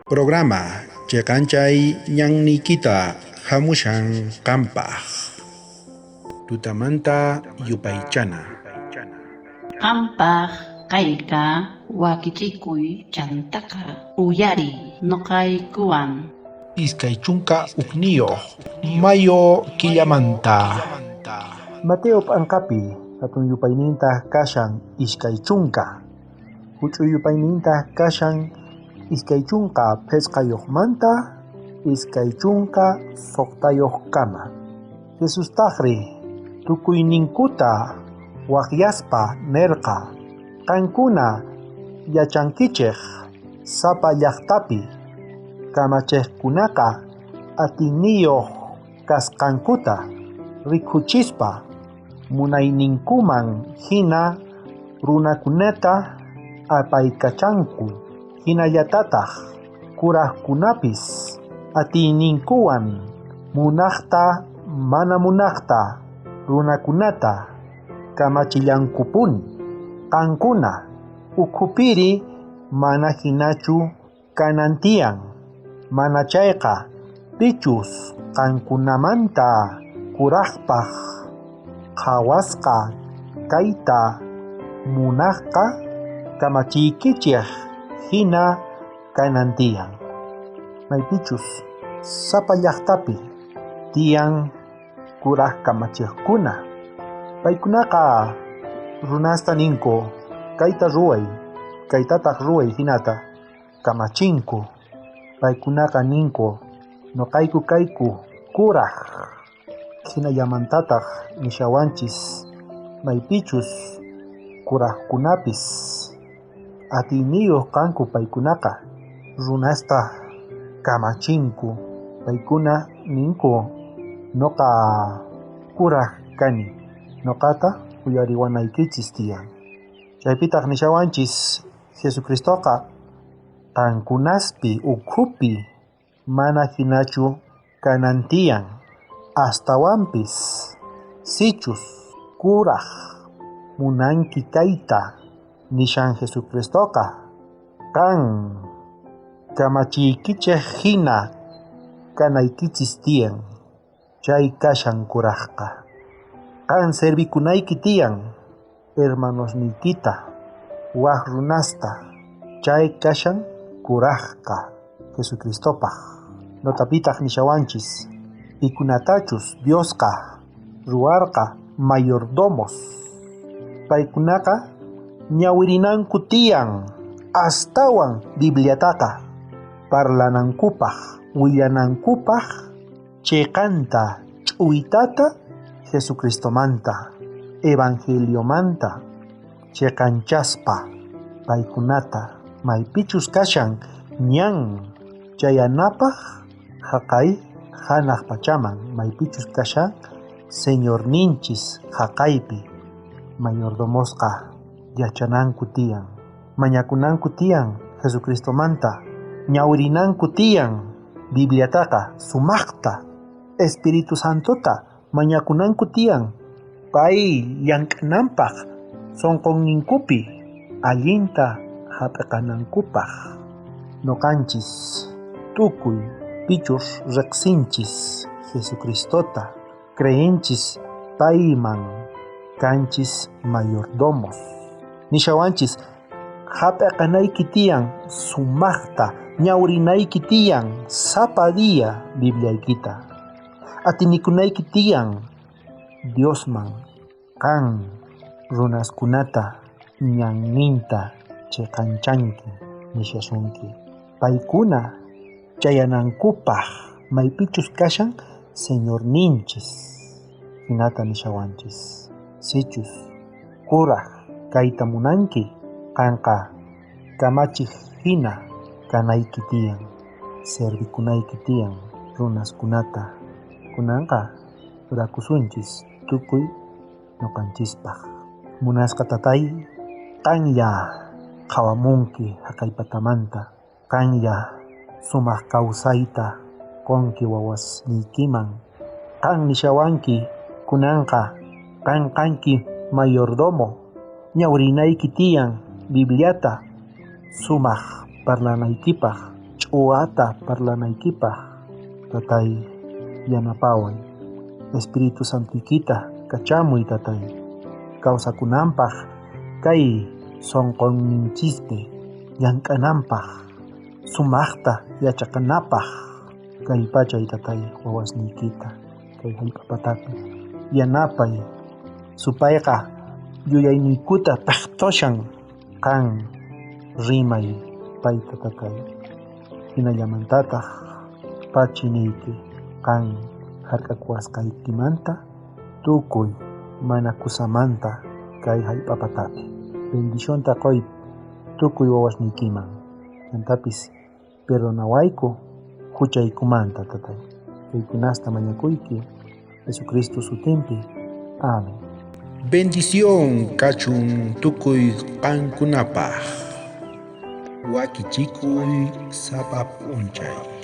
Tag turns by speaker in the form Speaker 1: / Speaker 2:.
Speaker 1: Programa cheqanchay ñanniykita hamushan qampaq. Tutamanta yupaychana.
Speaker 2: Qampaj kayqa wakichikuy chantaqa uyariy noqaykuwan.
Speaker 1: 21 mayo killamanta. Mateo p'anqapi hatun yupaynintaj kashan 20. Huch'uy yupaynintaj kashan 25manta 26kama. Jesustajri tukuyninkuta wajyaspa nerqa: Qankuna yachankichej sapa llajtapi kamachejkunaqa atiyniyoj kasqankuta rikuchispa munayninkuman jina runakunata apaykachanku, jinallatataj kurajkunapis atiyninkuwan munajta mana munajta runakunata kamachillankupuni. Qankuna ukhupiri mana jinachu kanan tiyan, mana chayqa pichus qankunamanta kurajpaj qhawasqa kayta munajqa kamachiykichej jina kanan tiyan. Maypichus sapa llajtapi tiyan kuraj kamachejkuna, paykunaqa runasta ninku kayta ruway, kaytataj ruway jinata kamachinku. Paykunaqa ninku noqayku kayku kuraj, jinallamantataj nishawanchis maypichus kurajkunapis atiyniyoj kanku paykunaqa runasta kamachinku. Paykuna ninku noqa kuraj kani, noqata uyariwanaykichis tiyan. Chaypitaj nishawanchis Jesucristoqa qankunaspi ukhupi mana jinachu kanan tiyan, astawanpis sichus kuraj munanki kayta nishan Jesucristoqa, qan kamachiykichej jina kanaykichis tiyan, chay kashan kurajqa. Qan servikunayki tiyan hermanosniykita, waj runasta, chay kashan kurajqa Jesucristopaj. Notapitaj nishawanchis pikunatachus Diosqa ruwarqa mayordomos. Paykunaqa ñawirinanku tiyan astawan Bibliataqa parlanankupaj, willanankupaj cheqanta ch'uytata Jesucristomanta, Evangeliomanta cheqanchaspa paykunata maypichus kashan ñan chayanapaj jaqay janaj pachaman, maypichus kashan Señorninchis jaqaypi mayordomosqa yachananku tiyan, mañakunanku tiyan Jesucristomanta, ñawirinanku tiyan Bibliataqa sumajta, Espíritu Santota mañakunanku tiyan pay llank'ananpaj sonqonninkupi allinta jap'iqanankupaj. Noqanchis tukuy pichus rejsinchis Jesucristota, creenchis payman, kanchis mayordomos. Nishawanchis jap'iqanayki tiyan sumajta, ñawrinayki tiyan sapa día Bibliaykita. Atinikunayki tiyan Diosman qan runaskunata ñanninta cheqanchanki nishasunki. Paykuna chayanankupaj maypichus kashan Señorninchis jinata nishawanchis. Sichus kuraj kayta munanki, qanqa kamachej jina kanayki tiyan, servikunayki tiyan runaskunata. Kunanqa orakusunchis tukuy noqanchispaj. Munasqa tatay, qanlla qhawamunki jaqay patamanta, qanlla sumaj kawsayta qonki wawasniykiman. Qan nishawanki kunanqa qan kanki mayordomo, ñawrinayki tiyan Bibliata sumaj parlanaykipaj, Ch'uwata parlanaykipaj, Tatay, yanapaway. Espíritu Santoykita kachamuy, Tatay, kawsakunanpaj kay sonqoyninchispi llank'ananpaj, sumajta yachaqanapaj. Kallpachay, Tatay, wawasniykita kay jallp'a patapi. Yanapay. Supayqa yuyayniykuta pejtoshan. Qan rimay payta, Tatay. Jinallamantataj pachi niyki qan jark'akuwasqaykimanta tukuy mana kusamanta kay jallp'a patapi. Bendicionta qoy tukuy wawasniykiman. Chantapis perdonawayku juchaykumanta, Tatay. Kaykunasta mañakuyki Jesucristo sutinpi. Amén.
Speaker 3: Bendición kachun tukuy qankunapaj. Wakichikuy sapa p'unchay.